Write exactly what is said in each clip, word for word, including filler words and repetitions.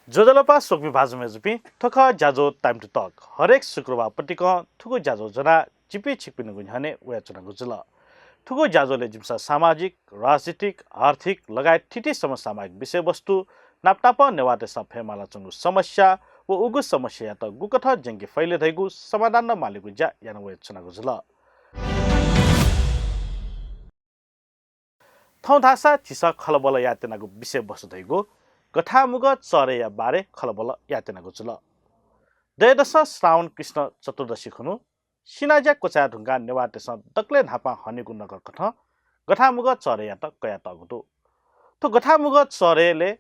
ज्वजलपा स्वकुमि भाजु मय्जुपिं, थ्व खः ज्याझ्वः Time to Talk। हरेक शुक्रबार पतिकं थुगु ज्याझ्वः ज्वनाः जिपिं छिकपिनिगु न्ह्यःने वयाच्वनागु जुल। थुगु ज्याझ्वलय् जिमिसं सामाजिक, राजनीतिक, आर्थिक लगायत थीथी समसामयिक विषयवस्तु, नापनापं नेवाःतय्सं फयेमालाच्वंगु समस्या व उगु समस्यायात गुकथं ज्यंके फइ ले धइगु समाधान मालेगु ज्या याना वयाच्वनागु जुल। थौं धाःसा झीसं खँल्हाबल्हा यायेत्यनागु विषयवस्तु धइगु गथांमुगः चःह्रेया बारे खँल्हाबल्हा यायेत्यनागु जुल। दयादसँ श्रावण कृष्ण चतुर्दशी खुन्हु सिनाज्या क्वचाये धुंकाः नेवाःतय्सं दकलय् न्हापां हनेगु नखः कथं गथांमुगः चःह्रेयात कयातःगु दु। थ्व गथांमुगः चःह्रेलय्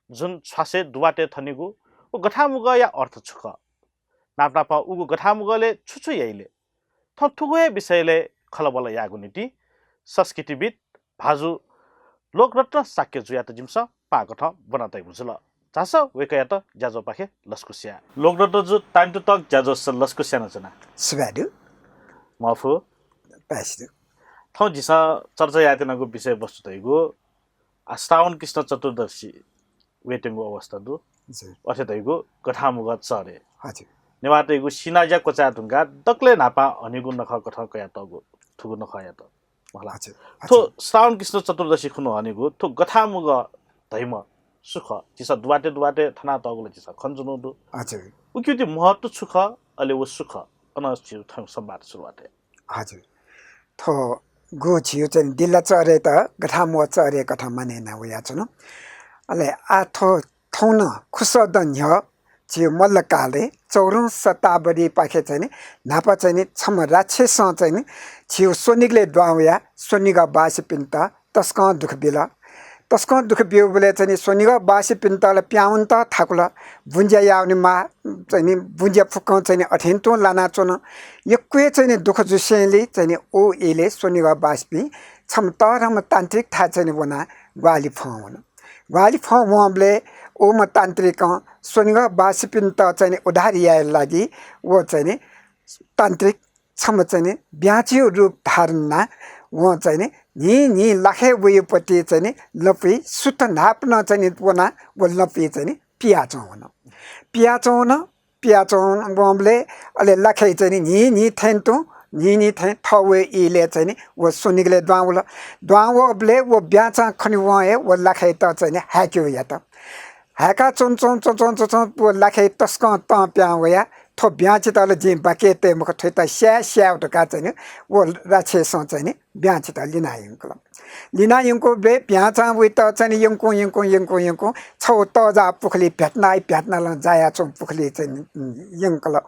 जुन छ्वासय् दुवातय् थनीगु व गथांमुगःया अर्थ छु खः? नापनापं उगु गथांमुगलय् छु छु याइ ले? थौं थुगु हे विषयलय् खँल्हाबल्हा यायेगु निंतिं संस्कृतिविद् भाजु लोकरत्न शाक्यजुयात जिमिसं पाकथं ब्वना तयागु जुल। झासँ वय्कःयात ज्याझ्वःपाखे लसकुस या। लोकरत्नजु, Time to Talk ज्याझ्वलय् लसकुस यानाच्वना। सुभाय् दु। मफु। पाय्छि दु। थौं झीसं चर्चा यायेत्यनागु विषयवस्तु धइगु आ, श्रावण कृष्ण चतुर्दशी वयेत्यंगु अवस्था दु। हजुर। अथे धइगु गथांमुगः चःह्रे। हजुर। नेवाःतय्गु सिनाज्या क्वचाये धुंकाः दकलय् न्हापां हनेगु नखः कथं कयातःगु थुगु नखःयात। होला। हजुर। थ्व हजुर। श्रावण कृष्ण चतुर्दशी खुन्हु हनेगु थ्व गथांमुगः धइम्ह सु खः? झीसं दुवातय् दुवातय् थनातःगु ला झीसं खनाच्वनागु दु। हजुर। उकिया महत्व छु खः? अले व सु खः? अन झीगु थौं संवाद सुरुवात याये। हजुर। थ्व गु झीगु चाहिँ दिल्ला चःह्रेयात गथांमुगः चःह्रे कथं माने याना वयाच्वन। अले आ थ्व थौं नं खुसः दँ न्ह्यः झीगु मल्लकालय् चौधौं शताब्दीपाखे चाहिँ नि न्हापा चाहिँ नि छम्ह राक्षसं चाहिँ नि झीगु स्वनिगलय् दुहां वयाः स्वनिगःवासीपिन्त तसकं दुःख बिल। तसकं दुःख ब्यूबलय् चाहिँ नि स्वनिगःवासीपिन्त ला पिहांवनेत थाकुल। बुँज्या याःवनेमाः चाहिँ नि बुँज्या फुक्कं चाहिँ नि अथें तुं लानाच्वन। यक्व हे चाहिँ नि दुःख जुसेंलि चाहिँ नि व इलय् स्वनिगःवासीपिं छम्ह तःधंम्ह तान्त्रिकथाय् चाहिँ नि वनाः ग्वाहालि फ्वं वन। ग्वाहालि फ्वं वंबलय् उम्ह तान्त्रिकं स्वनिगःवासीपिन्त चाहिँ नि उद्धार यायेया लागि व चाहिँ नि तान्त्रिक छम्ह चाहिँ नि ब्याँचिया रूप धारण यानाः वं चाहिँ नि न्हिं न्हिं लाखय् वइपति चाहिँ नि लँपुइ सुथ न्हापां चाहिँ नि वनाः व लँपुइ चाहिँ नि पियाच्वं वन। पियाच्वं वन, पियाच्वं वंबलय् अले लाखय् चाहिँ नि न्हिं न्हिं थें तुं, न्हिं न्हिं थें थः वये इलय् चाहिँ नि व स्वनिगलय् दुहां वल। दुहां वःबलय् व ब्याँचं खनेवं हे व लाखय्‌त चाहिँ नि हाय्‌के वयात। हाय्‌का च्वं च्वं च्वं च्वं च्वं च्वं व लाखय् तसकं तं पिहां वयाः थ्व ब्याँचित ला जिं बाकि तये मखु, थ्वयात स्याये स्याये धकाः चाहिँ नि व राक्षसं चाहिँ नि ब्याँचित लिना यंकल। लिना यंकूबलय् ब्याँचं वइत चाहिँ नि यंकुं यंकुं यंकुं यंकुं छगू तःजाः पुखुलिइ भ्यातनाः भ्यातनालं जायाच्वंगु पुखुलिइ चाहिँ नि यंकल।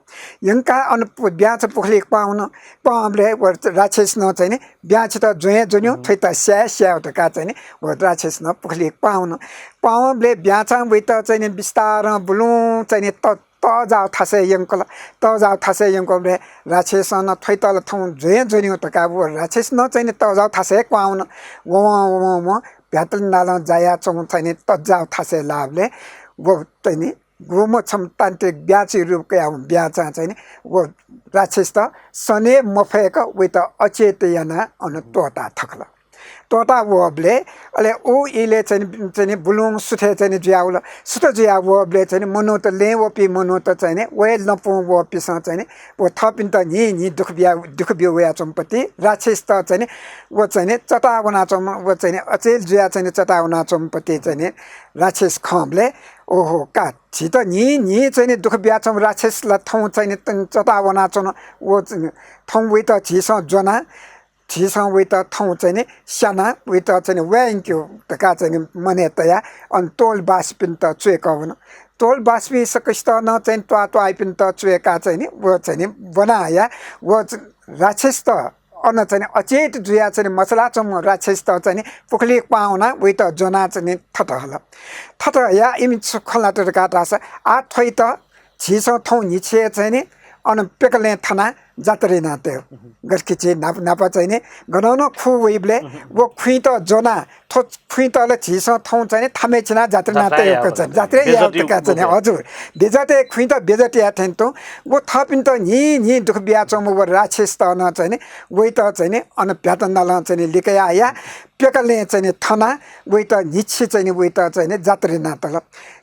यंकाः अन पु-, ब्याँचं पुखुलिइ क्वहां वन। क्वहांबलय् व राक्षसं चाहिँ नि ब्याँचित ज्वने ज्वन्यु, थ्वयात स्याये स्याये धकाः चाहिँ नि व राक्षसं पुखुलिइ क्वहां वन। क्वहां वंबलय् ब्याँचं वइत चाहिँ नि बिस्तारं बुलुं चाहिँ नि त-, तःजाःगु थासय् यंकल। तःजाःगु थासय् यंकूबलय् राक्षसं नं थ्वयात ला थौं ज्वने ज्वन्यु धकाः व राक्षसं नं चाहिँ नि तःजाःगु थासय् क्वहां वन। वं वं वं वं भ्यातनालं जायाच्वंगु चाहिँ नि तःजाःगु थासय् लाःबलय् व चाहिँ नि गुम्ह छम्ह तान्त्रिक ब्याँचिया रूप कयाः वंम्ह ब्याँचं चाहिँ नि व राक्षसत सने मफय्‌क वइत अचेत यानाः अन त्वःता थकल। त्वःता वःबलय् अले व इलय् चाहिँ नि, चाहिँ नि बुलुं सुथय् चाहिँ नि जुया वल। सुथ जुया वःबलय् चाहिँ नि मनूत, लँय् वःपिं मनूत चाहिँ नि व हे लँपुं वःपिन्सं चाहिँ नि व थःपिन्त न्हिं न्हिं दुःख बिया, दुःख ब्यू वयाच्वंपति राक्षसत चाहिँ नि व चाहिँ नि चता वनाच्वंम्ह, व चाहिँ नि अचेल जुया चाहिँ नि चता वनाच्वंपति चाहिँ नि राक्षस खंबलय्, ओहो का, झीत न्हिं न्हिं चाहिँ नि दुःख बियाच्वंम्ह राक्षस ला थौं चाहिँ नि त-, चता वनाच्वन। व चाहिँ नि थौं वइत झीसं ज्वना, झीसं वइत थौं चाहिँ नि स्याना, वइत चाहिँ नि वये यंक्यु धकाः चाहिँ नि मनय् तयाः अन तोलबासीपिन्त च्वय्‌कः वन। तोलबासीपिं सकसितं नं चाहिँ नि त्वाः त्वाःपिन्त च्वय्‌काः चाहिँ नि व चाहिँ नि ब्वना हयाः व च-, राक्षसत अन चाहिँ नि अचेत जुयाः चाहिँ नि मचलाच्वंम्ह राक्षसत चाहिँ नि पुखुलिइ क्वहां वनाः वइत ज्वनाः चाहिँ नि थथे हल। थथे हयाः इमि छु खँ ल्हात धकाः धाःसा, आः थ्वइत झीसं थौं न्हिच्छिय् चाहिँ नि अन प्यकलँय् थनाः जात्रा याना तयेगु। गथे कि झी न्हापा न्हापा चाहिँ नि गनं नं खुँ वइबलय् व खुँइत ज्वनाः थ्व खुँइत ला झीसं थौं चाहिँ नि थामय् चिनाः जात्रा याना तयेगु चाहिँ नि, जात्रा यायेगु धकाः चाहिँ नि। हजुर, बेइज्जत याये, खुँइत बेइज्जत याये थें तुं व थःपिन्त न्हि न्हि दुःख बियाच्वंम्ह व राक्षसत नं चाहिँ नि वइत चाहिँ नि अन भ्यात नालं चाहिँ नि लिकयाः या प्यकलय् चाहिँ नि थनाः वइत न्हिच्छि चाहिँ नि वइत चाहिँ नि जात्रा याना तल।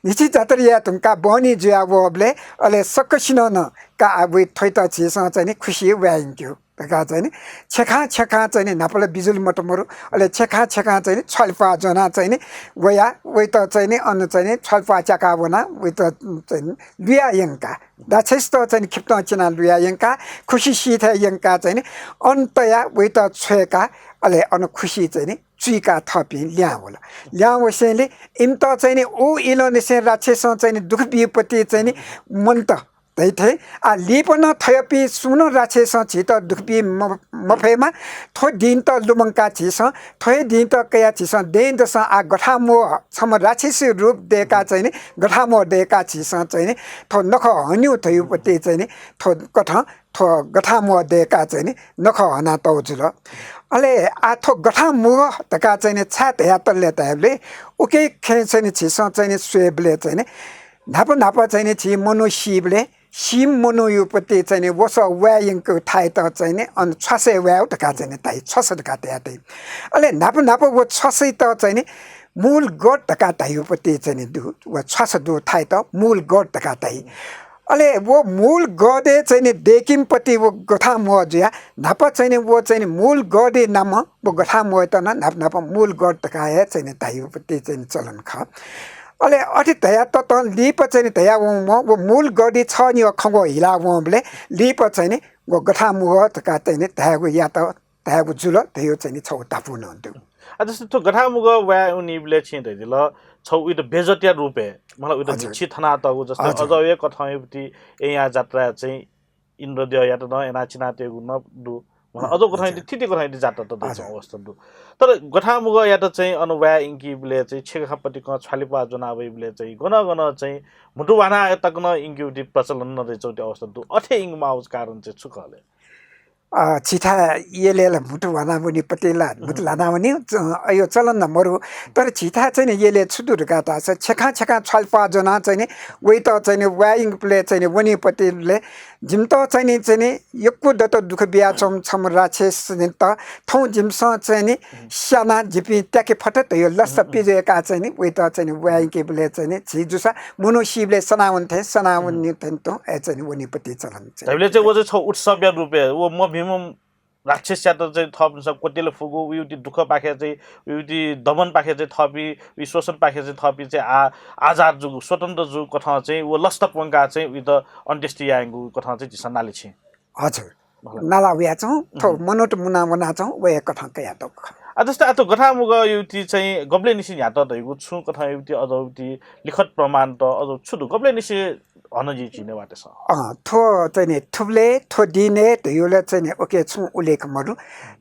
न्हिच्छि जात्रा याये धुंकाः बहनी जुया वःबलय् अले सकसिनं नं का आ वइ थ्वइत झीसं चाहिँ नि खुसि वये यंक्यु धकाः चाहिँ नि छेँखां छेँखां चाहिँ नि न्हापा ला बिजुली मत मरु, अले छेँखां छेँखां चाहिँ नि छ्वालिप्वाः ज्वनाः चाहिँ नि वया वइत चाहिँ नि अन चाहिँ नि छ्वालिप्वाः च्याकाः वनाः वइत चाहिँ नि लुया यंकाः, राक्षसत चाहिँ नि खिपतं चिनाः लुया यंकाः खुसि सीथय् यंकाः चाहिँ नि अन तयाः वइत छ्वय्काः अले अन खुसि चाहिँ नि चुइकाः थःपिं ल्याहां वल। ल्याहां वसेंलि इमित चाहिँ नि उ इलंनिसें राक्षसं चाहिँ नि दुःख बीपति चाहिँ नि मन्त धइथें आ लिपा नं थय्पिं सुं नं राक्षसं झीत दुःख बी म-, मफयेमा। थ्व दिंत लुमंकाः झीसं, थ्व हे दिंत कयाः झीसं दँय्‌दसं आ गथांमुगः छम्ह राक्षसी रूप दय्काः चाहिँ नि गथांमुगः दय्काः झीसं चाहिँ नि थ्व नखः हन्यु धयुपति चाहिँ नि थ्व कथं थ्व गथांमुगः दय्काः चाहिँ नि नखः हनातःगु जुल। अले आ थ्व गथांमुगः धकाः चाहिँ नि छाय् धयातल ले धायेबलय् उके खँय् चाहिँ नि झीसं चाहिँ नि स्वयेबलय् चाहिँ नि न्हापा न्हापा चाहिँ नि झी मनू सीबलय् सीम्ह मनूयुपति चाहिँ नि वसः वाये यंकु थाय्‌त चाहिँ नि अन छ्वासय् वायेगु धकाः चाहिँ नि धाइ, छ्वास धकाः धयातइ। अले न्हापा न्हापा व छ्वासइत चाहिँ नि मूल गढ धकाः धायुपति चाहिँ नि दु, व छ्वास दु थाय्‌त मूल गढ धकाः धाइ। अले व मूल गढय् चाहिँ नि दय्‌कीम्हपति व गथांमुगः जुयाः न्हापा चाहिँ नि व चाहिँ नि मूल गढय् नाम व गथांमुगःयात नं न्हापा न्हापा मूल गढ धकाः हे चाहिँ नि धायुपति चाहिँ नि चलन खः। अले अथे धयाततं लिपा चाहिँ नि धयावंम्ह व मूल गढय् छनिगः खँग्वः हिला वंबलय् लिपा चाहिँ नि व गथांमुगः धकाः चाहिँ नि धायेगु यात, धायेगु जुल धयु चाहिँ नि छगू धापू नं दु। आ, जस्तै थ्व गथांमुगः वाये उनिबलय् छिं धयादिल, छगू उइत बेइज्जतया रूपय्, मतलब उइत न्हिच्छि थनातःगु, जस्तै अज्याःगु कथंयुपति येँयाः जात्राय् चाहिँ इन्द्रद्यःयात नं यानाः चिनातयेगु नं दु। मतलब अज्याःगु कथंयुपति थीथी कथंयुपति जात्रात दइच्वंगु अवस्था दु। तर गथांमुगःयात चाहिँ अन वाये यंकीबलय् चाहिँ छेँखापतिकं छ्वालिप्वाः ज्वना वइबलय् चाहिँ गन गन चाहिँ म्हुतु ह्वानाः तक नं यंकीगुति प्रचलन नं दइच्वंगुति अवस्था दु। अथे यंकेमाःगु कारण चाहिँ छु खः ले? अ, झीथाय् यलय् ला म्हुतु ह्वानावनीपति ला, म्हुतु ल्हानावनी, अ, अयो चलन नं मरु। तर झीथाय् चाहिँ नि यलय् छु दु धकाः धाःसा छेँखां छेँखां छ्वालिप्वाः ज्वनाः चाहिँ नि वइत चाहिँ नि वाये यंकेबलय् चाहिँ नि वनीपतिबलय् जिमित चाहिँ नि, चाहिँ नि यक्व दत दुःख बियाच्वंम्ह छम्ह राक्षसत थौं जिमिसं चाहिँ नि स्यानाः जिपिं त्याके फत धयु लसता पिज्वय्काः चाहिँ नि वइत चाहिँ नि वाये यंकेबलय् चाहिँ नि झी जूसा मनू सीबलय् सनावनी थें, सनावनी थें तुं अय् चाहिँ नि वनीपति चलन चाहिँ। धइबलय् चाहिँ व चाहिँ छगू उत्सवया रूपय् व मभिंम्ह राक्षसयात चाहिँ थःपिन्सं क्वत्यले फुगु, उइगुति दुःखपाखें चाहिँ, उइगुति दमनपाखें चाहिँ थःपिं, उइ शोषणपाखें चाहिँ थःपिं चाहिँ आ-, आजाद जूगु, स्वतन्त्र जूगु कथं चाहिँ व लसता प्वंकाः चाहिँ उइत अन्त्येष्टि यायेगु कथं चाहिँ झीसं नाले छिं। हजुर। नाला वयाच्वं, थ्व मनूत मुना वनाच्वं, व हे कथं कयातःगु खः। आ, जस्तै आ थ्व गथांमुगःयुति चाहिँ गबलय् निसें न्ह्यात धइगु छुं कथंयुति अज्याःयुति लिखत प्रमाणत अज्याःगु छु दु? गबलय् निसें हन जुइ झी नेवाःतय्सं? अँ, थ्व चाहिँ नि थुबलय्, थ्व दिनय् धयुल चाहिँ नि उके छुं उल्लेख मदु।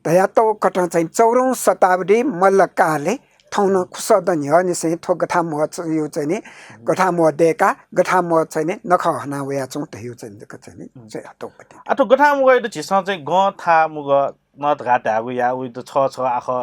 धयातःगु कथं चाहिँ चौधौं शताब्दी मल्लकालय् थौं नं खुसदँ न्ह्यःनिसें थ्व गथांमुगःयु चाहिँ नि गथांमुगः दय्काः गथांमुगः चाहिँ नि नखः हना वयाच्वं धयु चाहिँ नि जक चाहिँ नि चाहिँ हतोपति। आ, थ्व गथांमुगःयात झीसं चाहिँ गं थाः मुगः नं धकाः धायेगु या, उइत छगः छगः आखः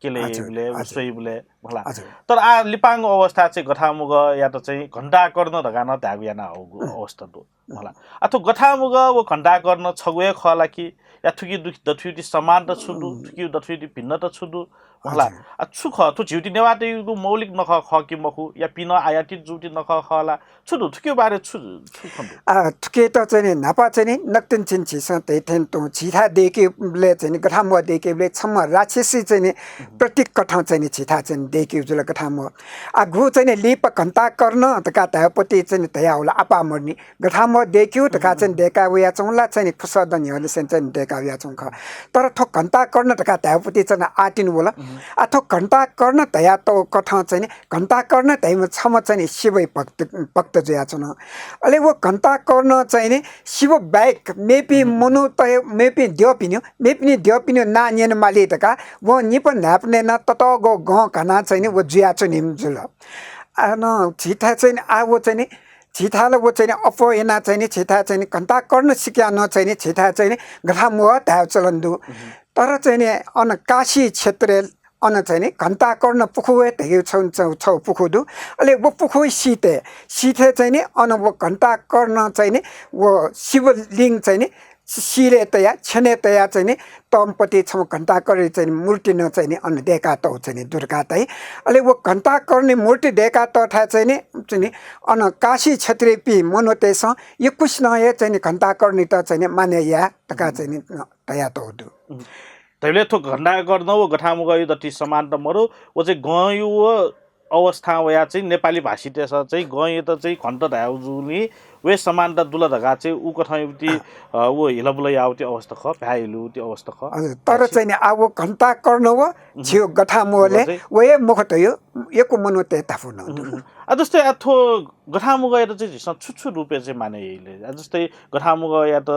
क्यले हजुर, यइबलय्, हजुर। स्वइबलय्, मला। हजुर। तर आ लिपांगु अवस्था चाहिँ गथांमुगःयात चाहिँ घण्टाकर्ण धकाः नं धायेगु याना हःगु अवस्था दु, मला। आ थ्व गथांमुगः व घण्टाकर्ण छगू हे खः ला कि? या थुकी दु-, दथुयुति समानता छु दु? थुकी दथुयुति भिन्नता छु दु? मला। हजुर। आ छु खः? थ्व झीयुति नेवाःतय्गु मौलिक नखः खः कि मखु? या पिनं आयातित जूगुति नखः खः ला? छु दु, थुकिया बारे छु, छु खँ दु? आ, थुकियात चाहिँ नि न्हापा चाहिँ नि नकतिनि झीसं धयाथें तुं झीथाय् दय्केबलय् चाहिँ नि गथांमुगः दय्केबलय् छम्ह राक्षसी चाहिँ नि प्रतीक कथं चाहिँ नि झीथाय् चाहिँ नि दय्केगु जुल गथांमुगः। आ, गु चाहिँ नि लिपा घण्टाकर्ण धकाः धायेपति चाहिँ नि धयाहल आपामरनि। गथांमुगः दय्केगु धकाः चाहिँ नि दय्का वयाच्वं ला चाहिँ नि खुसदँ न्ह्यःनिसें चाहिँ नि दय्का वयाच्वं खः। तर थ्व घण्टाकर्ण धकाः धायेपति चाहिँ नि आतिनि वल। आ, थ्व घण्टाकर्ण धयातःगु कथं चाहिँ नि घण्टाकर्ण धाइम्ह छम्ह चाहिँ नि शिवया भक्त, भक्त जुयाच्वन। अले व घण्टाकर्ण चाहिँ नि शिव बाहेक मेपिं मनूत, मेपिं द्यःपिनिगु, मेपिनि द्यःपिनिगु नां न्यने माली धकाः वं निपं न्हाय्पनय् नं ततःगः गं घानाः चाहिँ नि व जुयाच्वनीम्ह जुल। आ, न झीथाय् चाहिँ नि आ व चाहिँ नि झीथाय् ला व चाहिँ नि अप्वः यानाः चाहिँ नि झीथाय् चाहिँ नि घण्टाकर्ण सिक्याः नं चाहिँ नि झीथाय् चाहिँ नि गथामोह धायेगु चलन दु। तर चाहिँ नि अन काशी क्षेत्रय् अन चाहिँ नि घण्टाकर्ण पुखू हे धइगु छगू, छगू, छगू पुखू दु। अले व पुखू सिथय्, सिथय् चाहिँ नि अन व घण्टाकर्ण चाहिँ नि व शिवलिङ्ग चाहिँ नि सिरय् तयाः, छ्यनय् तयाः चाहिँ नि तःम्ह पति छम्ह घण्टाकर्ण चाहिँ नि मूर्ति नं चाहिँ नि अन दय्कातःगु चाहिँ नि दु धकाः धाइ। अले व घण्टाकर्ण मूर्ति दय्कातःथाय् चाहिँ नि, चाहिँ नि अन काशी क्षेत्रय् पिं मनूतय्सं यक्वसिनं हे चाहिँ नि घण्टाकर्णयात चाहिँ नि मानय् याः धकाः चाहिँ नि धयातःगु दु। उम्। धइबलय् थ्व घण्टाकर्ण व गथामोगया दथुइ समानता मरु, व चाहिँ गंयु व अवस्थां वयाः चाहिँ नेपाली भाषीतय्सं चाहिँ गंयात चाहिँ घण्ट धायेगु जूगुलिं व हे समानता दु ला धकाः चाहिँ उकथंयागु ति, अ, व हिलाबुला याःगु ति अवस्था खः, भाय् हिलागु ति अवस्था खः। हजुर, तर चाहिँ नि आ व घण्टाकर्ण व उम्। झीगु गथामोगलय् व चाहिँ व हे मखु धइगु यक्व मनूतय् धापू नं दु। उम्, उम्। आ, जस्तै आ थ्व गथामोगयात चाहिँ झीसं छु छु रूपय् चाहिँ मानय् याइ ले? आ, जस्तै गथामोगयात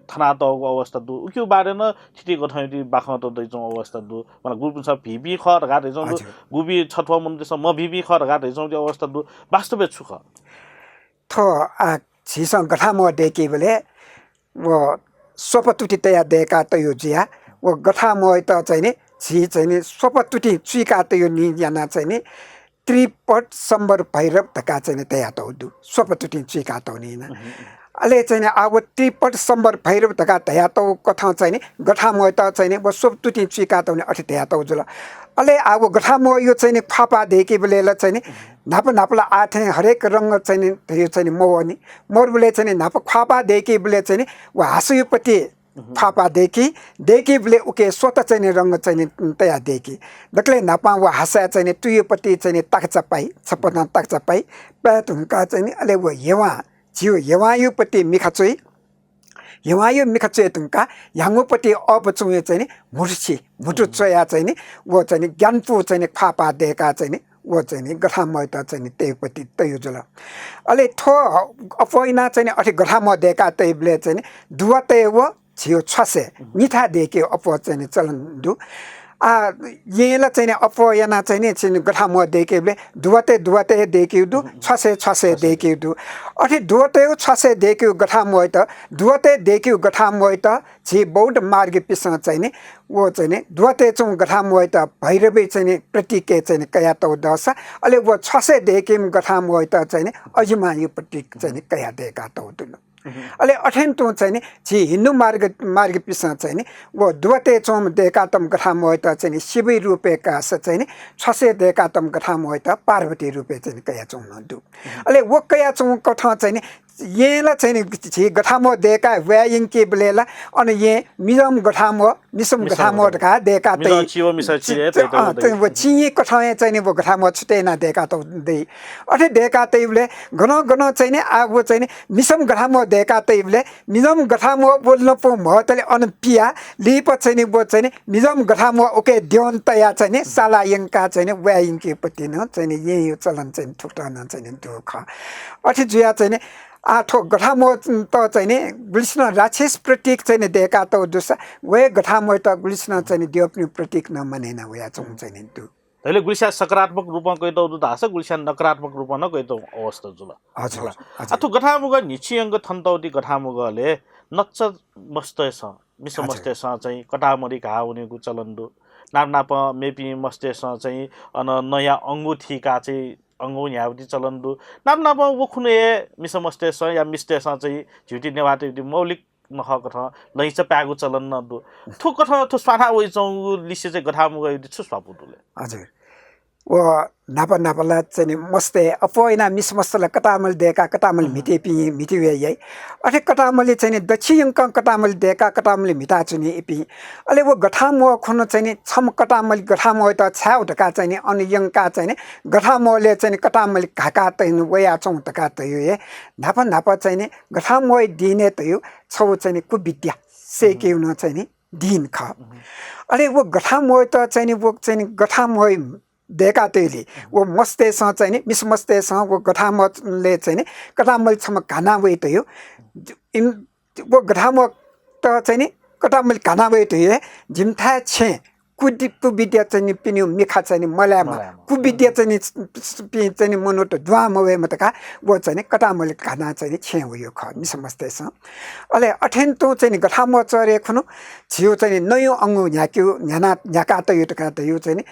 थनातःगु अवस्था दु। उकिया बारे नं थीथी कथंयागु बाखंत दइच्वंगु अवस्था दु। मतलब गुपिन्सं भिंपिं खः धकाः धइच्वंगु दु। हजुर। गुपिं छथ्वः मनूतय्सं मभिंपिं खः धकाः धइच्वंगु अवस्था दु। वास्तवय् छु खः? थ्व, आ, झीसं गथामोग दय्केबलय् व स्वपतुति तयाः दय्कातःगु जुयाः व गथामोगयात चाहिँ नि झी चाहिँ नि स्वपतुति चुइकातःगु निं यानाः चाहिँ नि त्रिपट सम्बर भैरव धकाः चाहिँ नि तयातःगु दु, स्वपतुतिं चुइकातःगु निं यानाः। अले चाहिँ नि आ व त्रिपट सम्बर भैरव धकाः धयातःगु कथं चाहिँ नि गथामोगयात चाहिँ नि व स्वपतुतिं चुइकातःगु निं अथे धयातःगु जुल। अले आ व गथामोगया चाहिँ नि ख्वाःपाः दय्केबलय् ला चाहिँ नि न्हापा न्हापा ला आः थें हरेक रंग चाहिँ नि धइगु चाहिँ नि मवःनि। मरुबलय् चाहिँ नि न्हापा ख्वाःपाः दय्केबलय् चाहिँ नि व हासाया पति ख्वाःपाः दय्की, दय्कीबलय् उकी स्वत चाहिँ नि रंग चाहिँ नि तयाः दय्की। दकलय् न्हापां व हासाय् चाहिँ नि तुयुपति चाहिँ नि ताकचा पाइ, छपतं ताकचा पाइ, पाये धुंकाः चाहिँ नि अले व ह्यवां, झीगु ह्यवांयुपति मिखा च्वइ। ह्यवांयु मिखा च्वये धुंकाः ह्याउँगुपति अःपचुंया चाहिँ नि म्हुतु छि, म्हुतु च्वयाः चाहिँ नि व चाहिँ नि ग्यानापु चाहिँ नि ख्वाःपाः दय्काः चाहिँ नि व चाहिँ नि गथामोगयात चाहिँ नि तयेपति तयेगु जुल। अले थ्व अप्वः यानाः चाहिँ नि अथे गथामोग दय्काः तयेबलय् चाहिँ नि दुवातय् व झीगु छ्वासय् निथाय् दय्केगु अप्वः चाहिँ नि चलन दु। आ, येँय् ला चाहिँ नि अप्वः यानाः चाहिँ नि, चाहिँ नि गथामोग दय्केबलय् दुवातय् दुवातय् हे दय्केगु दु, छ्वासय् छ्वासय् हे दय्केगु दु। अथे दुवातय् व छ्वासय् दय्केगु गथामोगयात, दुवातय् दय्केगु गथामोगयात झी बौद्ध मार्गीपिसं चाहिँ नि व चाहिँ नि दुवातय् च्वंगु गथामोगयात भैरवया चाहिँ नि प्रतीकय् चाहिँ नि कयातःगु दःसा, अले व छ्वासय् दय्केम्ह गथामोगयात चाहिँ नि अजिमांयु प्रतीक चाहिँ नि कयाः दय्कातःगु दु। अले अथें तुं चाहिँ नि झी हिन्दू मार्ग, मार्गीपिसं चाहिँ नि व दुवातय् च्वंम्ह दय्कातःम्ह गथामोगयात चाहिँ नि शिवया रूपय् काःसा चाहिँ नि छ्वासय् दय्कातःम्ह गथामोगयात पार्वतीया रूपय् चाहिँ नि कयाच्वंगु नं दु। अले व कयाच्वंगु कथं चाहिँ नि येँय् ला चाहिँ नि झी गथामोग दय्काः वये यंकेबलय् ला अन येँय् मिजंम्ह गथामोग, मिसाम्ह गथामोग धकाः दय्काः तइ। मिजं चि व मिसा चि हे तइ, तइ, अँ, तइ। व चिं कथं हे चाहिँ नि व गथामोग छुट्टै यानाः दय्कातःगु दइ। अथे दय्काः तइबलय् गनं गनं चाहिँ नि आ व चाहिँ नि मिसाम्ह गथामोग दय्काः तइबलय् मिजंम्ह गथामोग व लँपुं म्हतले अन पियाः लिपा चाहिँ नि व चाहिँ नि मिजंम्ह गथामोग उकी द्यःने तयाः चाहिँ नि सालाः यंकाः चाहिँ नि वये यंकेपति नं चाहिँ नि येँयु चलन चाहिँ नि थुकथं नं चाहिँ नि दु खः। अथे जुयाः चाहिँ नि आ थ्व गथामोगयात चाहिँ नि गुलिसिनं राक्षस प्रतीक चाहिँ नि दय्कातःगु दुसा व हे गथामोगयात गुलिसिनं चाहिँ नि द्यःपिनिगु प्रतीक नं मानय् याना वयाच्वंगु चाहिँ नि दु। धइले गुलिस्यां सकारात्मक रूपं कयातःगु दु धाःसा गुलिस्यां नकारात्मक रूपं नं कयातःगु अवस्था जुल। हजुर, हजुर। आ थ्व गथामोग न्हिच्छि यंक थनातःगु ति गथामोगलय् नच्चा मस्तय्सं, मिसा हजुर। मस्तय्सं चाहिँ कटामलि घाः वनेगु चलन दु। नाप नापं मेपिं मस्तय्सं चाहिँ अन नँया अंगू थीकाः चाहिँ अंगू न्ह्याःगु ति चलन दु। नाप नापं व खुन्हु हे मिसा मस्तय्सं या मिस्तय्सं चाहिँ झीगु ति नेवाःतय्गु ति मौलिक नखःकथं लैंचा पायेगु चलन नं दु। थुकथं थ्व स्वाना वइच्वंगु लिसे चाहिँ गथामोगया ति छु स्वापू दु ले? हजुर। व न्हापा न्हापा ला चाहिँ नि मस्तय् अप्वः यानाः मिसा मस्त ला कटामलि दय्काः कटामलि म्हितेपिं म्हिते वये याइ। अथे कटामलि चाहिँ नि दच्छि यंकं कटामलि दय्काः कटामलि म्हिताच्वनी इपिं। अले व गथामोग खुन्हु चाहिँ नि छम्ह कटामलि गथामोगयात छायेगु धकाः चाहिँ नि अन यंकाः चाहिँ नि गथामोगलय् चाहिँ नि कटामलि घाकाः तयाः वयाच्वंगु धकाः धयागु हे न्हापा न्हापा चाहिँ नि गथामोगया दिनय् धयागु छगू चाहिँ नि कुविद्या सय्केगु नं चाहिँ नि दिन खः। अले व गथामोगयात चाहिँ नि व चाहिँ नि गथामोग दय्काः तयेबलय् व मस्तय्सं चाहिँ नि, मिसा मस्तय्सं व गथामोगलय् चाहिँ नि कटामलि छम्ह घाना वइ धयागु। इम-, व गथामोगयात चाहिँ नि कटामलि घाना वइ धयागु हे जिमिथाय् छेँ कुदि-, कुविद्या चाहिँ नि पिनिगु मिखा चाहिँ नि मलायेमा, मलायेमा। कुविद्या चाहिँ नि स-, स-, पिं चाहिँ नि मनूत दुहां मवयेमा धकाः व चाहिँ नि कतामलि घानाः चाहिँ नि छेँ वइगु खः, मिसा मस्तय्‌सं। अले अथें तुं चाहिँ नि गथाम्ह चह्रे खुन्हु झीगु चाहिँ नि नयु अंगु न्ह्याकेगु, न्ह्याना, न्ह्याका तयु धकाः धयु चाहिँ नि,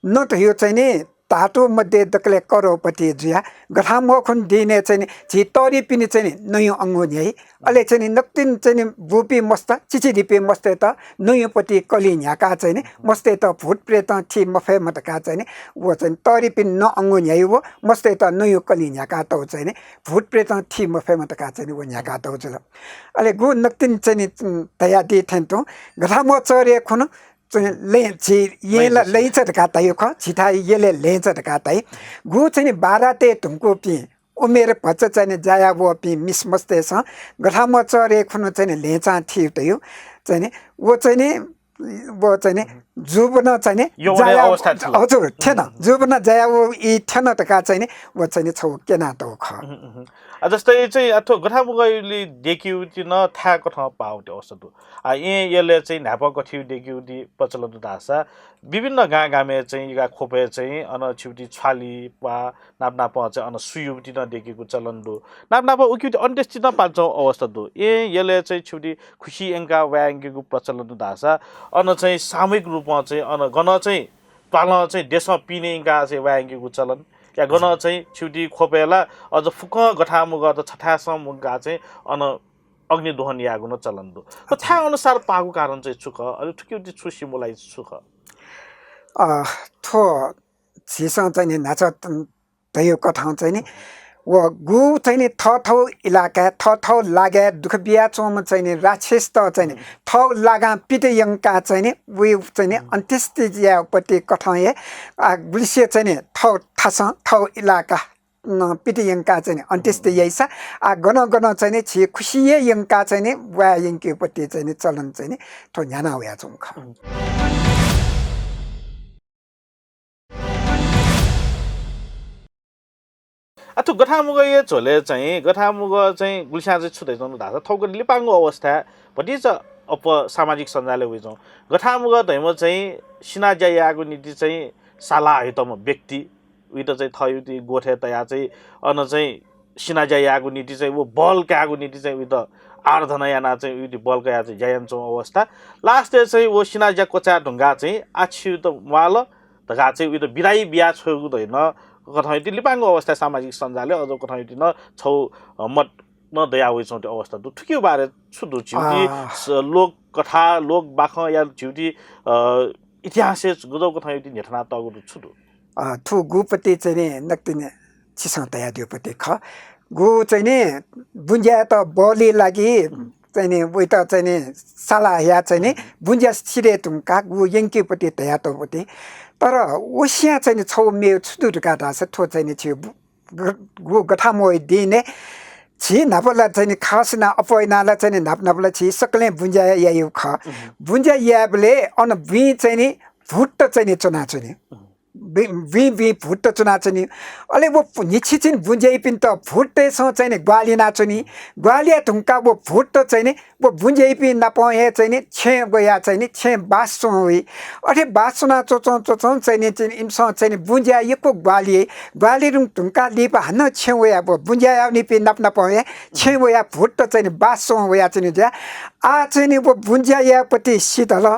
न धयु चाहिँ नि धातु मध्ये दकले करोडपति जुयाः गथाम्ह खुन्हु दिनय् चाहिँ नि झी तःधिपिनि चाहिँ नि नयु अंगु न्ह्याइ। अले चाहिँ नि नकतिनि चाहिँ नि बूपिं मस्त, चिचिधिपिं मस्तय्‌त नयुपति कलिं न्ह्याकाः चाहिँ नि मस्तय्‌त भूत प्रेतं थी मफयेमा धकाः चाहिँ नि व चाहिँ नि तःधिपिनि न अंगु न्ह्याइ व मस्तय्‌त नयु कलिं न्ह्याका तौ चाहिँ नि भूत प्रेतं थी मफयेमा धकाः चाहिँ नि व न्ह्याका तौ जुल। अले गु नकतिनि चाहिँ नि, उम्, धयादी थें तुं गथाम्ह चह्रे खुन्हु चाहिँ लँय्, झी येँला लँय् लँय्‌चा धकाः धाइ खः, झीथाय् यलय् लँय्‌चा धकाः धाइ। गु चाहिँ नि बाह्र तय् धुंकूपिं उमेर भचा चाहिँ नि जाया वःपिं मिसा मस्तय्‌सं गथाम्ह चह्रे खुन्हु चाहिँ नि लँय्‌चां थी तयु चाहिँ नि व चाहिँ नि, व चाहिँ नि जुबनं चाहिँ नि यौवन जाया, अवस्था थेल। हजुर, थेन। जुबनं जाया व ई थेन धकाः चाहिँ नि व चाहिँ नि छौ क्यना तौ खः। उहुँ, उहुँ। अ, जस्तै चाहिँ अथवा गथाम्ह गय्‌लि देकिउति न थाय् कथं पाउति अवस्था दु। आ, येँ यलय् चाहिँ न्हाय्‌पं कथि देकिउति प्रचलन दु धाःसा विभिन्न गां गामय् चाहिँ इगा ख्वपय् चाहिँ अन छिउति छ्वालि प्वाः नाप नापं चाहिँ अन सुयुति न देकिगु चलन दु। नाप नापं उकिउति अन्त्येष्टि न पाल्चौ अवस्था दु। येँ यलय् चाहिँ छिउति खुसि यंका वाये यंकेगु प्रचलन दु धाःसा अन चाहिँ सामूहिक रूपं चाहिँ अन गन चाहिँ त्वालं चाहिँ देसं पिने यंका चाहिँ वाये यंकेगु चलन या गन चाहिँ छिउति ख्वपय् ला अझ फुक्कं गथाम्ह गत छथाय्‌सं मुंका चाहिँ अन अग्नि दोहन यायेगु न चलन दु। त थाय् अनुसार पाःगु कारण चाहिँ छु खः? अले थुकिउति छु symbolize छु खः? अ, थ्व झीसं चाहिँ नि न्हाचः त-, धयु कथं चाहिँ नि व गु चाहिँ नि थःथौ इलाकाय्, थःथौ लागाय् दुःख बियाच्वंम्ह चाहिँ नि राक्षसत चाहिँ नि थौ लागां पित यंका चाहिँ नि व चाहिँ नि अन्त्येष्टि यायेपति कथं हे, आ, गुलिसे चाहिँ नि थौ थासं, थौ इलाका नं पित यंका चाहिँ नि अन्त्येष्टि याइसा, आ, गन गन चाहिँ नि छि खुसि हे यंका चाहिँ नि वाये यंकेपति चाहिँ नि चलन चाहिँ नि थ्व न्ह्याना वयाच्वंगु खः। अथु गथामुगया झ्वलय् चाहिँ, गथामुग चाहिँ गुलिस्यां चाहिँ छु धयाच्वंगु धाःसा थौंकन्हय् लिपांगु अवस्थाय् भतिचा अप्वः सामाजिक सञ्जालय् वइच्वं। गथामुग धइम्ह चाहिँ सिनाज्या यायेगु निंतिं चाहिँ सालाः हइतम्ह व्यक्ति, उइत चाहिँ थःयुति गोथय् तयाः चाहिँ अन चाहिँ सिनाज्या यायेगु निंतिं चाहिँ व बल कायेगु निंतिं चाहिँ उइत आराधना यानाः चाहिँ उइत बल कयाः चाहिँ ज्या यानाच्वंगु अवस्था। Last-य् चाहिँ व सिनाज्या क्वचाये धुंकाः चाहिँ आः छित म्वाल धकाः चाहिँ उइत बिदाइ बिया छ्वयेगु धइन कथंयुति लिपांगु अवस्थाय् सामाजिक सञ्जालय् अझ कथंयुति नं छौ, अ, मत नं दया वइच्वंगु अवस्था दु। थुकिया बारे छु दु? झिउति, आ, स-, लोक कथा, लोक बाखं या झिउति, अ, इतिहासय् गुजौ कथंयुति न्ह्यथना तःगु दु, छु दु? अ, थुगुपति चाहिँ नि नकतिनि छिसं धयादिउपति खः। गु चाहिँ नि बुँज्यायात बलि लागि चाहिँ नि उइत चाहिँ नि सालाः हया चाहिँ नि बुँज्या सिधये धुंकाः गु यंकेपति धयातःपति। तर वसिया चाहिँ नि छौ मेव छु दु धकाः धाःसा थ्व चाहिँ नि छि बु-, ग-, गु गथामुगया दिनय् छि न्हापा ला चाहिँ नि खास यानाः अप्वः यानाः ला चाहिँ नि न्हापा न्हापा ला छि सकलें बुँज्या याइगु खः। बुँज्या यायेबलय् अन बुँइ चाहिँ नि भूत चाहिँ नि च्वनाच्वनी। बि-, बुँइ बुँइ भूत च्वनाच्वनी। अले व न्हिछि चाहिँ नि बुँज्याइपिन्त भूततय्सं चाहिँ नि ग्वाहालि यानाच्वनी। ग्वाहालि याये धुंकाः व भूत चाहिँ नि व बुँज्याइपिं नापं हे चाहिँ नि छेँय् वयाः चाहिँ नि छेँय् बास च्वं वइ। अथे बास च्वना च्वंच्वं च्वंच्वं चाहिँ नि, चाहिँ नि इमिसं चाहिँ नि बुँज्याया यक्व ग्वाहालि याइ। ग्वाहालि याये धुंकाः लिपा हानं छेँय् वयाः व बुँज्या याःनिपिं नाप नापं हे छेँय् वयाः भूत चाहिँ नि बास च्वं वयाच्वनी जुयाः। आः चाहिँ नि व बुँज्या यायेपति सिधल।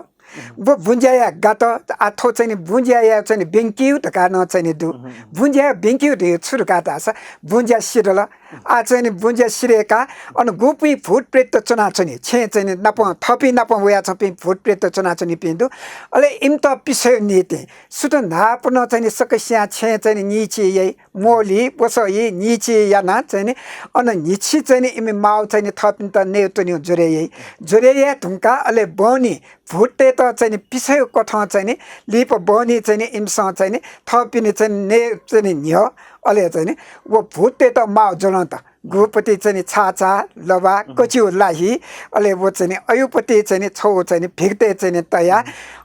व बुँज्या याये गात, आः थ्व चाहिँ नि बुँज्या याये चाहिँ नि ब्यंकेगु धकाः नं चाहिँ नि दु। बुँज्या याये ब्यंकेगु धइगु छु धकाः धाःसा बुँज्या सिधल। आः चाहिँ नि बुँज्या सिधय्काः अन गुपिं भूत प्रेत च्वनाच्वनी, छेँय् चाहिँ नि नापं, थःपिं नापं वयाच्वंपिं भूत प्रेत च्वनाच्वनीपिं दु। अले इमित पिसय् निंतिं सुथ न्हापनं चाहिँ नि सकसियां छेँय् चाहिँ नि न्हिछि याइ। मोली, वसः याइ, न्हिछि यानाः चाहिँ नि अन न्हिछि चाहिँ नि इमि माउ चाहिँ नि थःपिन्त नयेत्वनेगु ज्वरय् याइ। ज्वरय् याये धुंकाः अले बहनी भूततय्त चाहिँ नि पिसय् कथं चाहिँ नि लिपा बहनी चाहिँ नि इमिसं चाहिँ नि थःपिनि चाहिँ नि नये चाहिँ नि न्ह्यः अले चाहिँ नि व भूततय्त माउ ज्वलंत गुपति चाहिँ नि छाःचाः, लबा, कच्यु लाहि, अले व चाहिँ नि अयुपति चाहिँ नि छौ चाहिँ नि भिगतय् चाहिँ नि तयाः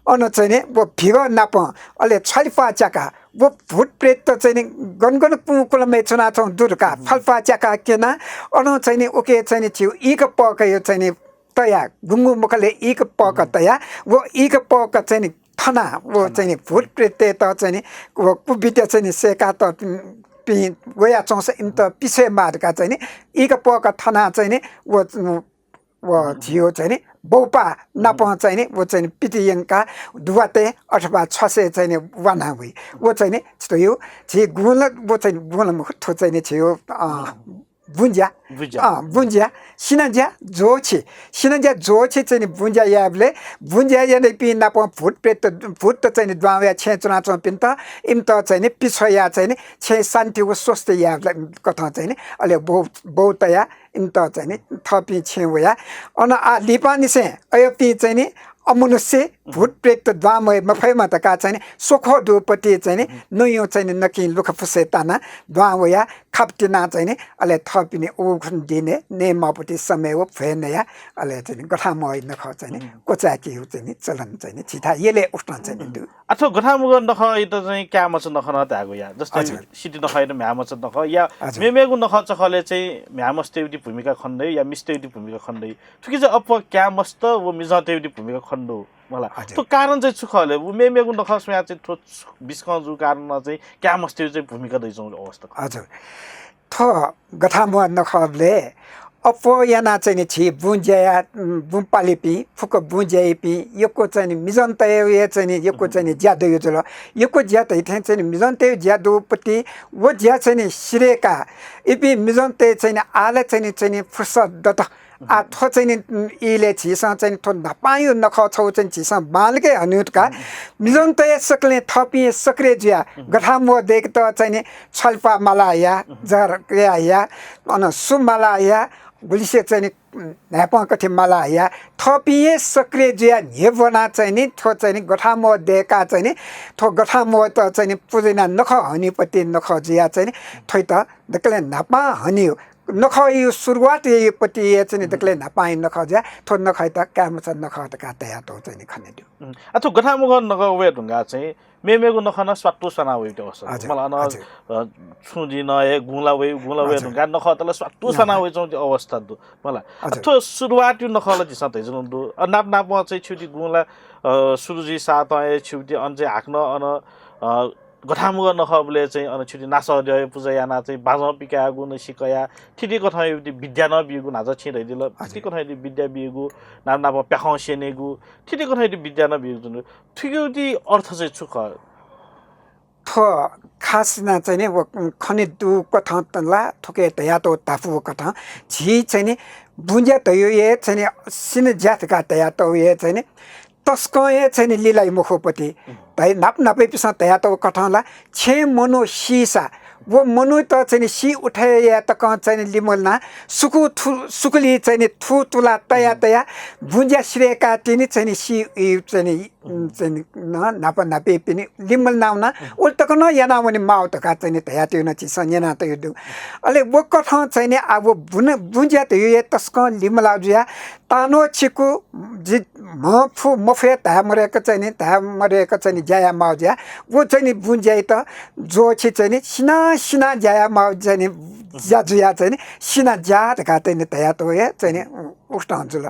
अन चाहिँ नि व भिग नापं अले छ्वालिप्वाः च्याकाः व भूत प्रेत चाहिँ नि गन गन कुं कुलमय् च्वनाच्वंगु दु धकाः छ्वालिप्वाः च्याकाः क्यनाः अन चाहिँ नि उके चाहिँ नि छिउ ईक पःकया चाहिँ नि तयाः गुंगु मखलय् ईक पःक तयाः व ईक पःक चाहिँ नि थना व चाहिँ नि भूत प्रेतत चाहिँ नि व कुविद्या चाहिँ नि सेका त पिं वया चौंस इन्त पिछे मार का चाहिँ नि इक पक थना चाहिँ नि व व झियो चाहिँ नि बौपा नापं चाहिँ नि व चाहिँ नि पिति यंका दुवाते अथवा छसे चाहिँ नि वाना हुई। व चाहिँ नि छियो झी गुल व चाहिँ नि गुल मुख थो चाहिँ नि छियो बुंज्या। बुंज्या। अँ, बुंज्या। सिनाज्या जोछि। सिनाज्या जोछि चाहिँ नि बुंज्या याबले बुंज्या यानापिं नाप भूत प्रेत भूत चाहिँ नि द्वांवया छेँ चुनाचौंपिन्त इम्त चाहिँ नि पिछया चाहिँ नि छेँ शान्ति व स्वस्थ या कथं चाहिँ नि अले बौ बौ तया इम्त चाहिँ नि थपिं छेँ वया अन आ लिपानिसें अयपिं चाहिँ नि अमनुष्य भूत प्रेत द्वांमय मफयमा तका चाहिँ नि सोखो दुपति चाहिँ नि नयु चाहिँ नि नकिं लुख फुसे ताना द्वां वया खाप तिना चाहिँ नि अले थपिनि उखुन दिने ने मापति समय व भ्वय् नया अले चाहिँ नि गथामय नख चाहिँ नि कोचाकी हु चाहिँ नि चलन चाहिँ नि छिथा यले उठ्न चाहिँ नि दु। अथवा गथामुग नख इत चाहिँ क्यामच नख न धागु या जस्तै सिटी नख इत म्यामच नख या मेमेगु नख चखले चाहिँ म्यामस्तेउति भूमिका खण्डे या मिस्तेउति भूमिका खण्डे थुकी चाहिँ अप क्यामस्त व मिजंतेउति भूमिका खण्डो मला। थ्व कारण चाहिँ छु खले व मेमेगु नख स्वया चाहिँ थ्व बिस्कं जु कारण न चाहिँ क्यामस्तेउ चाहिँ भूमिका दै चाहिँ अवस्था। हजुर। थ्व गथामुग नखबले अप्वः याना चाहिँ नि छि बुँ ज्याया बुँ पालिपिं फुक बुँ ज्याइपिं यक्व चाहिँ नि मिजन्तय् चाहिँ नि यक्व चाहिँ नि ज्या दयु जुल। यक्व ज्या धैथें चाहिँ नि मिजन्तय् ज्या दुपति व ज्या चाहिँ नि सिरेका इपिं मिजन्तय् चाहिँ नि आले चाहिँ नि चाहिँ नि फुर्सद दत। आ थ्व चाहिँ नि इले झीसं चाहिँ नि थ्व न्हापांयु नख छौ चाहिँ झीसं बांलके हन्युतका मिजन्तय् सकलें थपिं सक्रिय जुया गथामुग देकत चाहिँ नि छल्पा माला या जर या या अन सु माला या गुलिसे चाहिँ नि न्हाय्पं कथि माला या थपिं हे सक्रिय जुया न्ह्यब्वना चाहिँ नि थ्व चाहिँ नि गथामुग देका चाहिँ नि थ्व गथामुग त चाहिँ नि पुजिना नख हनिपति नख जुया चाहिँ नि थ्वइत दकले न्हापां हनियो नख यु सुरुवात यु पति ये चाहिँ नि दकले न्हापां नख जुया थ्व नख त कामच नख त का तया तो चाहिँ नि खने दु। अथु गथामुग नख वे ढुंगा चाहिँ मेमेगु नखन स्वात्तु सना वइते अवस्था। मला अन छुं दिन ए गुंला वइ गुंला वइ ढुंगा नख तल स्वात्तु सना वइ चौंति अवस्था दु। मला अथु सुरुवात यु नखल जिसं तै जन दु। नाप नाप चाहिँ छुटी गुंला सुरुजी सात ए छुटी अन चाहिँ हाकन अन गथामुग नखबले चाहिँ अन छुटी नासः द्यः पुजा याना चाहिँ बाजं पिकायेगु न सिकया थिति कथं युति विद्या न बिगु नाज छिं धैदिल। थिति कथं युति विद्या बिगु नाप नाप प्याखं सेनेगु थिति कथं युति विद्या न बिगु जुन थुगुति अर्थ चाहिँ छु खः? थ्व खास ना चाहिँ नि व खने दु कथं तला थुके तया तो तापु कथं झी चाहिँ नि बुंजा तयो ये चाहिँ नि सिन ज्या धका तया तो ये चाहिँ नि तस्कं हे चाहिँ नि लिलाइ मखुपति। धै नाप नापै पिसं तया तो कथं ला छे मनु सीसा व मनु त चाहिँ नि सी उठे या तकं चाहिँ नि लिमलना सुकु थु सुकुली चाहिँ नि थु तुला तया तया बुंजा सिरेका तिनि चाहिँ नि सी चाहिँ नि चाहिँ नि न नाप नापे पिनि लिमल नाउना उल तक न याना वनि माउ तका चाहिँ नि तया तिउन चिसं न्यना तयु दु। अले व कथं चाहिँ नि आ व बुन बुंजा तयु ये तस्कं लिमला जुया तानो छिकु जि म फु मफे धाये मरेक चाहिँ नि धाये मरेक चाहिँ नि ज्याया माउ ज्या व चाहिँ नि बुं ज्याइत जोछि चाहिँ नि सिना सिना ज्याया माउ चाहिँ नि ज्या जुया चाहिँ नि सिना ज्या धका चाहिँ नि धया तो हे चाहिँ नि उष्ट जुल।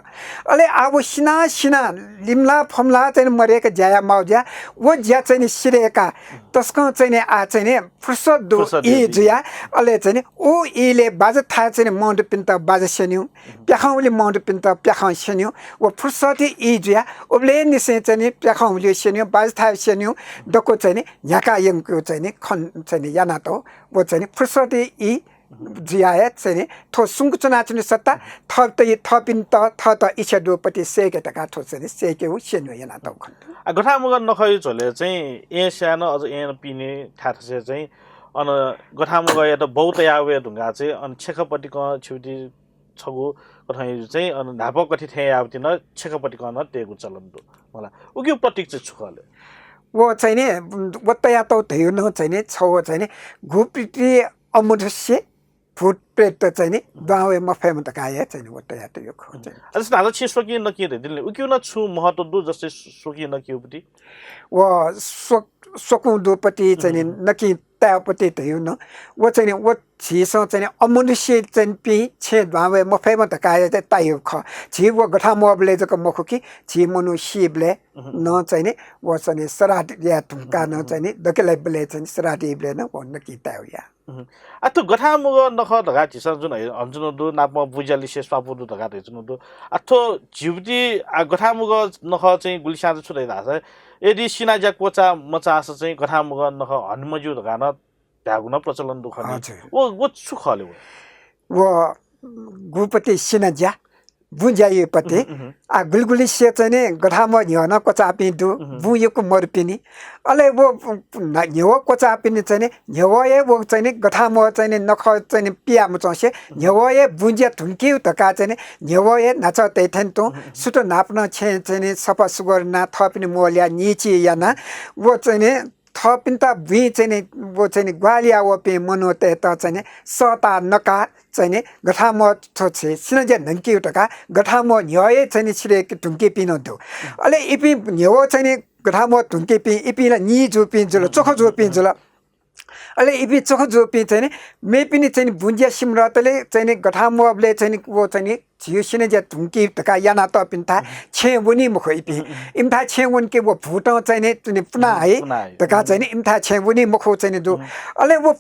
अले आ व सिना सिना लिमला फमला चाहिँ नि मरेक ज्याया माउ ज्या व ज्या चाहिँ नि सिरेका तस्कं चाहिँ नि आ चाहिँ नि फुर्सद दु ई जुया। अले चाहिँ नि उ ईले बाज थाय् चाहिँ नि मन्दुपिन्त बाज स्यन्यु प्याखं उलि मन्दुपिन्त प्याखं स्यन्यु व फुर्सद ई जुया। उबले निसें चाहिँ नि प्याखं उलि स्यन्यु बाज थाय् स्यन्यु दक्व चाहिँ नि न्ह्याका यंकु चाहिँ नि खन चाहिँ नि याना तो व चाहिँ नि फुर्सद ई जुया हे चाहिँ नि थ्व सुंक चुना चाहिँ नि सत्ता थप त थपिन्त थत इच्छा दुपति सेके तका थ्व चाहिँ नि सेके उ स्यन्यु याना तो खन। आ गथामुग नखयु झोले चाहिँ ए स्यान अझ ए पिने थाथसे चाहिँ अन गथामुगयात बौ तया वये धुंगा चाहिँ अन छेखपतिकं छिउति छगु कथं चाहिँ अन न्हापा कथि थें यावति न छेखपतिकं न तेगु चलन दु। मला उकिउ प्रतीक चाहिँ छु खले? व चाहिँ नि व तया तौ धयु न चाहिँ नि छौ चाहिँ नि गुप्रीति अमनुष्य भूत प्रेत चाहिँ नि द्वां वये मफयेमा धकाः हे चाहिँ नि व तयातयागु खः चाहिँ। अझ धाःसा छिं स्वकिं नकिं धयादिल नि, उकिं नं छुं महत्व दु, जस्तै स्वकिं नकिं उपति? व स्व-, स्वकुं दुपति चाहिँ नि नकिं तायेपति धयागु नं, व चाहिँ नि व झीसं चाहिँ नि अमनुष्य चाहिँ नि पिं छेँ द्वां वये मफयेमा धकाः हे चाहिँ तायेगु खः। झी व गथामूगु बलय् जक मखु कि, झी मनू सीबलय् नं चाहिँ नि व चाहिँ नि श्राद्ध याये धुंकाः नं चाहिँ नि दकलय् बलय् चाहिँ नि श्राद्ध याइबलय् नं व नकिं तायेगु या। उहुँ। आ, थ्व गथामूगु नखः धकाः झीसं जुन हनाच्वनागु दु, नापं बुँज्या लिसे स्वापू दु धकाः धयाच्वनागु दु। आ, थ्व झीपिं, आ, गथामूगु नखः चाहिँ गुलिस्यां चाहिँ छु धाइ धाःसा, यदि सिनाज्या क्वचाः मचाःसा चाहिँ गथामूगु नखः हने मज्यू धकाः नं धायेगु नं प्रचलन दु खनी। हजुर। व, व छु खः ले व? व गुपति सिनाज्या, बुँज्या याइपति। उहुँ, उहुँ। आ, गुलिगुलिसे चाहिँ नि गथामूगु न्ह्यः नं क्वचाःपिं दु, उहुँ। बुँ यक्व मरुपिनि। अले व, न-, न्ह्यः क्वचाःपिनि चाहिँ नि, न्ह्यः हे व चाहिँ नि गथामूगु चाहिँ नि नखः चाहिँ नि पिया मच्वंसे, न्ह्यः हे बुँज्या धुंकेगु धकाः चाहिँ नि, न्ह्यः हे न्हाचः तइ थें तुं, उहुँ, उहुँ। सुथ न्हापनं छेँ चाहिँ नि सफा सुग्घर याना, थःपिनि मोलया निचि याना, व चाहिँ नि थःपिन्त बुँइ चाहिँ नि, व चाहिँ नि ग्वाहालि याः वःपिं मनूतय्त चाहिँ नि सःताः नकाः चाहिँ नि गथामूगु थ्व छेँ सिनाज्या न्हंकेगु धकाः गथामूगु न्ह्यः हे चाहिँ नि सिधय्के धुंकेपिं नं दु। अले इपिं न्ह्यः चाहिँ नि गथामूगु धुंकेपिं, इपिं ला निजूपिं जुल, चोखो जूपिं जुल। अले इपिं चोखो जूपिं चाहिँ नि मेपिनि चाहिँ नि बुँज्या सिमरतले चाहिँ नि गथामूगुबलय् चाहिँ नि व चाहिँ नि झीगु सिनाज्या धुंकी धकाः यानातःपिन्थाय् छेँ वनी मखु इपिं। इमिथाय् छेँ वंके व भूतं चाहिँ नि, चाहिँ नि पुना हइ पुना हइ। धकाः चाहिँ नि इमिथाय् छेँ वनी मखु चाहिँ नि दु। अले व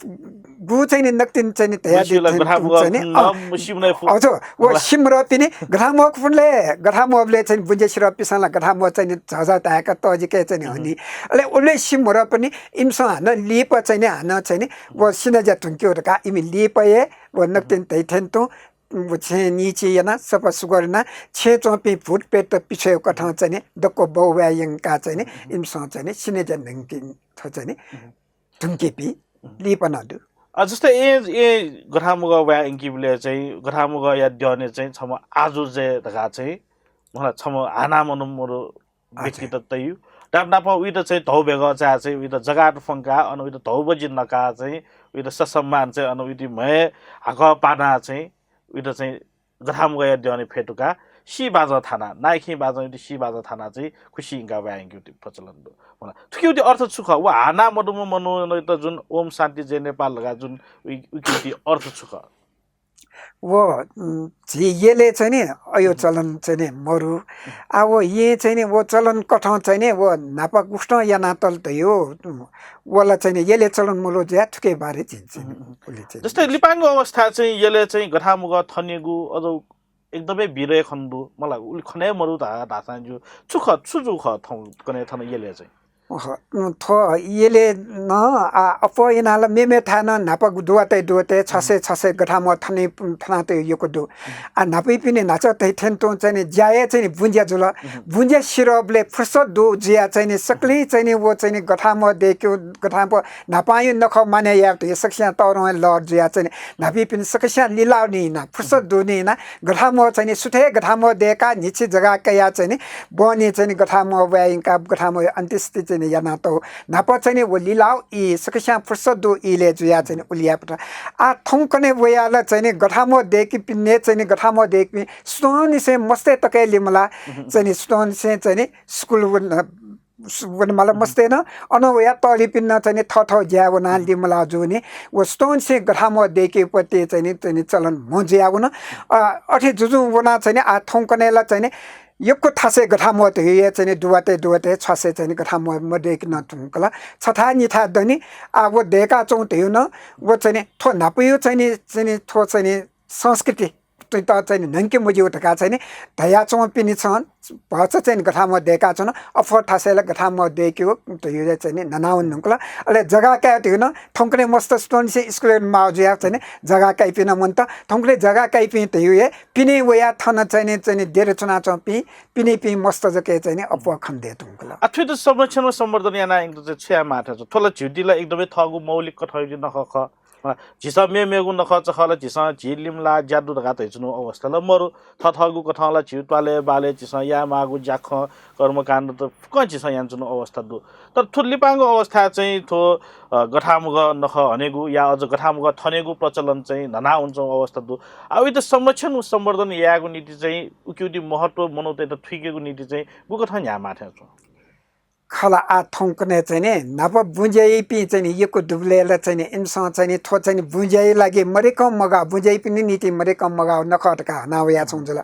गु चाहिँ नि नकतिनि चाहिँ नि धयादी मुसिला थें गथामूगु चाहिँ नि, फुन अँ। मुसिमुनाइ फु-, हजुर, व सिमरपिनि गथामूगु फुनले, गथामूगुबलय् चाहिँ नि बुँज्या सिरपिसं ला गथामूगु चाहिँ नि झःझः धाय्क तःजिके चाहिँ नि हनी। अले उबलय् सिमरपिनि इमिसं हानं लिपा चाहिँ नि, हानं चाहिँ नि व सिनाज्या धुंकेगु धकाः इमि लिपा हे व नकतिनि धइ थें तुं व छेँ निचि याना, सफा सुग्घर याना, छेँ च्वंपिं भूत प्रेत पिछ्वयेगु कथं चाहिँ नि दक्व बौ वये यंकाः चाहिँ नि इमिसं चाहिँ नि सिनाज्या न्हंके थ्व चाहिँ नि धुंकेपिं लिपा नं दु। अ, जस्तै ए, ए गथामूगु वये यंकीबलय् चाहिँ गथामूगुया द्यःने चाहिँ छम्ह आजु जय धकाः चाहिँ, मतलब छम्ह हानामदुम्ह मरु व्यक्तित तयु। नाप नापं उइत चाहिँ धौ भेगः चाय् चाहिँ उइत जगात फ्वंकाः अन उइत धौ बजि नकाः चाहिँ उइत ससम्मान चाहिँ अन उइत म्हय् हाकः पानाः चाहिँ उइत चाहिँ गथामूगुया द्यःने फ्यतुकाः सी बाजं थानाः, नाइखिं बाजं उइत सी बाजं थानाः चाहिँ खुसि यंकाः वये यंकेगु प्रचलन दु। मला, थुकिगु अर्थ छु खः? व हानामदुम्ह मनूत जुन ओम शान्ति जय नेपाल धकाः जुन उइ-, उकिगु अर्थ छु खः? व, उम्, झी यलय् चाहिँ नि अय् चलन चाहिँ नि मरु। आ, व येँ चाहिँ नि व चलन कथं चाहिँ नि व न्हापा गुस्तं यानातल धयो, व ला चाहिँ नि यलय् चलन मरु जुया थुके बारे झिंछिं उलि चाहिँ नि। जस्तै लिपांगु अवस्था चाहिँ यलय् चाहिँ गथामूगु थनेगु अझ एकदमै बिरय् खने दु। मला उलि खने मरु धा-, धाःसां ज्यू। छु खः, छु जू खः थौं कने थन यलय् चाहिँ? अह, थ्व यलय् नं, आ, अप्वः यानाः ला मेमेथाय् नं न्हापा दुवातय् दुवातय् छसय् छसय् गथामूगु थने, थनातय् यक्व दु। आ, न्हापायापिनि न्हाचः धइ थें तुं चाहिँ नि ज्या हे चाहिँ नि बुँज्या जुल। बुँज्या सिरबलय् फुर्सद दु जुया चाहिँ नि सकलें चाहिँ नि व चाहिँ नि गथामूगु दय्केगु, गथामूगु न्हापांया नखः मानय् यायेत हे सकस्यां तःधं हे लर जुया चाहिँ नि न्हापायापिनि सकस्यां लिलाः नीना, फुर्सद दु नीना, गथामूगु चाहिँ नि सुथय् गथामूगु दय्काः न्हिच्छि जगाः कयाः चाहिँ नि बहनी चाहिँ नि गथामूगु वये यंकाः गथामूगु अन्त्येष्टि चाहिँ नि यानातःगु। न्हापा चाहिँ नि व लिलाः ई, सकस्यां फुर्सद दु इलय् जुया चाहिँ नि उलि यायेफत। आ, थौंकन्हय् वयाः ला चाहिँ नि गथामूगु दय्कीपिन्ने चाहिँ नि गथामूगु दय्कीपिं सुथंनिसें मस्तय् तक हे लिमलाः चाहिँ नि सुथंनिसें चाहिँ नि स्कुल वन, वनेमाल मस्तय् नं, अन वयाः तःधिपिं नं चाहिँ नि थःथः ज्याय् वनाः लिमलाः जूनि। व सुथंनिसें गथामूगु दय्केगु पति चाहिँ नि, चाहिँ नि चलन म्हो जुयावन। अ, अथे जुजुं वनाः चाहिँ नि आ थौंकन्हय् ला चाहिँ नि यक्व थासय् गथामूगु धयो हे चाहिँ नि दुवातय् दुवातय् छसय् चाहिँ नि गथामूगु मदय्के नं धुंकल। छथाय् निथाय् दनि। आ, व दय्काच्वंगु धयो नं व चाहिँ नि थ्व न्हापाया चाहिँ नि, चाहिँ नि थ्व चाहिँ नि संस्कृति त चाहिँ नि न्हंके मज्यू धकाः चाहिँ नि धयाच्वंपिनि छं भचा चाहिँ नि गथामूगु दय्काच्वन। अप्वः थासय् ला गथामूगु दय्केगु धयो हे चाहिँ नि न्हनावन धुंकल। अले जगाः काये धयो नं थौंकन्हय् मस्त सुथंनिसें स्कुलय् माः जुयाः चाहिँ नि जगाः काइपिं नं मन्त। थौंकन्हय् जगाः काइपिं धयो हे पिने वयाः थन चाहिँ नि, चाहिँ नि देर च्वनाच्वंपिं पिनेपिं मस्त जक हे चाहिँ नि अप्वः खने दये धुंकल। आ, थुइत संरक्षण व संवर्धन याना यंकेत चाहिँ छु याये माः थें च्वं? थ्व ला झीगु ला एकदमै थःगु मौलिक कथंया नखः खः। झीसं मेमेगु नखःचखः ला झीसं झी लिमलाः ज्या दु धकाः धयाच्वनागु अवस्था ला मरु। थथःगु कथं ला झीगु त्वालय् बालय् झीसं यायेमाःगु ज्याखँ कर्मकाण्ड त फुक्कं झीसं यानाच्वनागु अवस्था दु। तर थ्व लिपांगु अवस्थाय् चाहिँ थ्व, अ, गथामगः नखः हनेगु या अझ गथामगः थनेगु प्रचलन चाहिँ न्हना वनाच्वनागु अवस्था दु। आ, उइत संरक्षण व संवर्धन यायेगु निंतिं चाहिँ उकिउति महत्व मनूतय्त थुइकेगु निंतिं चाहिँ गुकथं न्ह्यायेमाः थें च्वं? खला, आः थौंकन्हय् चाहिँ नि न्हापा बुँ ज्या याइपिं चाहिँ नि यक्व दुबलय् ला चाहिँ नि इमिसं चाहिँ नि थ्व चाहिँ नि बुँ ज्याया लागि मदय्कं मगाः, बुँ ज्याइपिनि निंतिं मदय्कं मगाः नखः धकाः हना वयाच्वंगु जुल।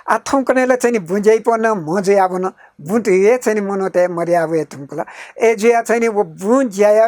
आः थौंकन्हय् ला चाहिँ नि बुँ ज्याइपिं नं म्हो जुयावन, बुँ धइगु हे चाहिँ नि मनूतय् मदया वये धुंकल। अय् जुयाः चाहिँ नि व बुँ ज्याया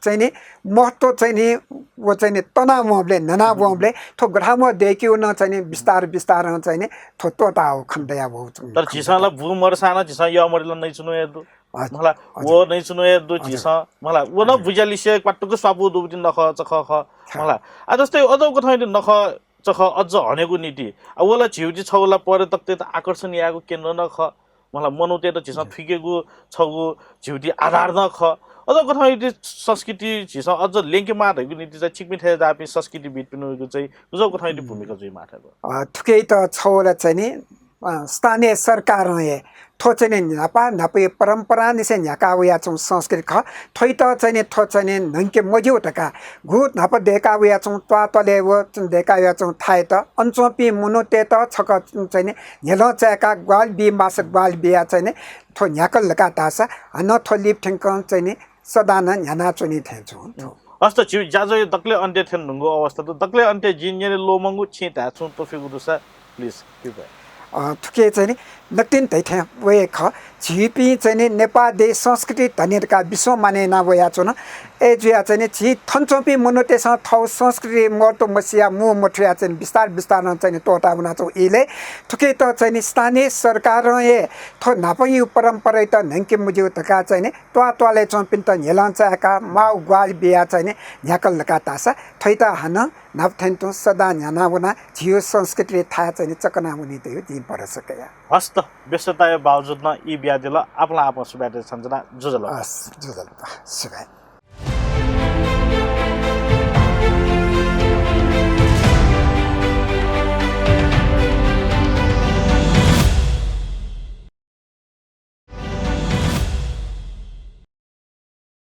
चाहिँ नि महत्व चाहिँ नि व चाहिँ नि तनावंबलय्, न्हनावंबलय् थ्व गथामगः दय्केगु नं चाहिँ नि बिस्तार बिस्तारं चाहिँ नि थ्व त्वःताः खनेदयावःगु खँ। तर झीसं ला बुँ मदय्सां नं झीसं यःमरि ला नयाच्वनागु हे दु। हजुर, मला, हजुर। व नयाच्वनागु हे दु हजुर। झीसं, मला, व नं हजुर। बुँ ज्या लिसे क्वातुक स्वापू दुगु नखःचखः खः। खः। मला, आ, जस्तै अझ गुकथं यात नखःचखः अझ हनेगु निंतिं, आ, व ला झीउति छगू ला पर्यटकतय्त आकर्षण यायेगु केन्द्र नं खः। मला, मनूतय्त झीसं हजुर। थुइकेगु छगू झीउति आधार नं खः। अझ गुकथं यात संस्कृति झीसं अझ ल्यंकेमाः धइगु निंतिं चाहिँ छिकपिं थें ज्याःपिं संस्कृतिविद्पिनिगु चाहिँ गुकथं यात भूमिका जुइमाः थें च्वं? अ, थुकियात छगू ला चाहिँ नि अ, स्थानीय सरकारं हे थ्व चाहिँ नि न्हापा न्हापाया परम्परांनिसें न्ह्याका वयाच्वंगु संस्कृति खः। थ्वइत चाहिँ नि थ्व चाहिँ नि न्हंके मज्यू धकाः, गु न्हापा दय्का वयाच्वंगु त्वाःत्वालय् व दय्का वयाच्वंगु थाय्‌त अन च्वंपिं मनूतय्‌त छकः चाहिँ नि न्ह्यलं चाय्‌काः ग्वाहालि बी माःसा ग्वाहालि बियाः चाहिँ नि थ्व न्ह्याकल धकाः धाःसा हानं थ्व लिपा थ्यंकं चाहिँ नि सदां नं न्ह्यानाच्वनी थें च्वं थ्व। हस्त, झीगु ज्याझ्वः दकलय् अन्त्य थ्यने धुंगु अवस्था दु। दकलय् अन्त्य जिं न्यने ल्वःमंगु, छिं धाये छुं त्वःफिगु दुसा, please, कृपया। अ, थुकी चाहिँ नि नकतिनि धइथें वये खः। झीपिं चाहिँ नि नेपाः देय् संस्कृति धनी धकाः विश्वं मानय् याना वयाच्वन। अय् जुयाः चाहिँ नि झी थन च्वंपिं मनूतय्‌सं थःगु संस्कृति महत्व मसियाः मू मथुयाः चाहिँ नि बिस्तार बिस्तारं चाहिँ नि त्वःता वनाच्वंगु इलय् थुकियात चाहिँ नि स्थानीय सरकारं हे थ्व न्हापायागु परम्परायात न्हंके मज्यू धकाः चाहिँ नि त्वाःत्वालय् च्वंपिन्त न्ह्यलं चाय्‌काः माःगु ग्वाहालि बियाः चाहिँ नि न्ह्याकल धकाः धाःसा थ्वइत हानं न्हापा थें तुं सदां न्ह्याना वनाः झीगु संस्कृति थाय् चाहिँ नि चकना वनी धइगु जिं भरोसा कया। हस्त, व्यस्तताया बावजुद नं ई बियादिल। आपालं आपालं सुभाय् देछानाच्वना। ज्वजलपा। हस्, ज्वजलपा। सुभाय्।